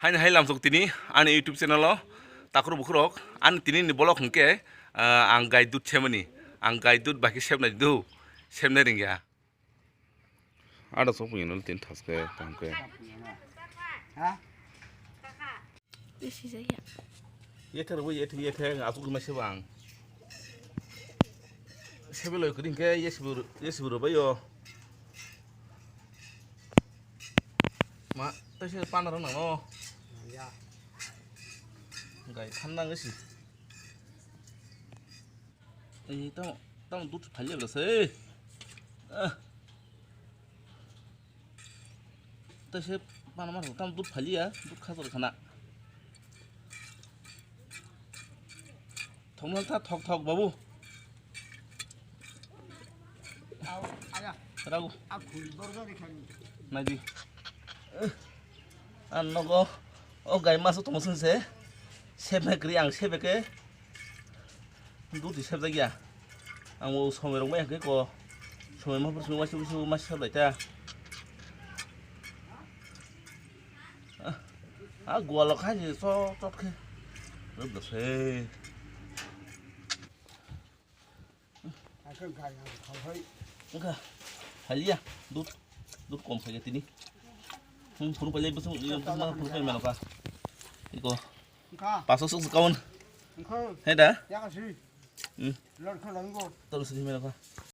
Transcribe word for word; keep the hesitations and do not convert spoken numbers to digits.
Ani hai lamsok tini ani YouTube channel o takhro bukhurok ani tini ni vlog hwnkhe, ah, ang gai dud semani, ang gai dud bai khe sebnai du, sebnai ringya. Ada sok punya nol tin thas ke tang ke. Isi jaya. Ye thar bo ye thar ye thar asuk ma se bang. Sebe loi kring ke ye sibur ye sibur ba yo. Ma, ta se pan rang no. Ya. Gai than nang si. Ei, tamo, tamo dut phali bla se. Ah. Ta se pan mar tamo dut phali ya, dut kha tor khana. Thongna ta thok thok babu. Au, aya. Ragu. A khul dorja de khani. Nai di. An nogo o gai maso tongmo sung se. Sebe kri ang sebe ke. Duti sebe ya. Ang o somoi rok mai ke ko. Somoi ma pur somoi wasu wasu ma sebe ta. A gwalo khai je so chot khe. Rwk da se. Wngkha. Haliya. Dut. Dut kom phai tini. Hmm, phuru pailai bwswk, ma phuru pai mano ka. Iko. Wngkha. Paso sok kaun. Wngkha. He da? Yakasi. Hmm. Lor kha lango. Tol sini mano ka.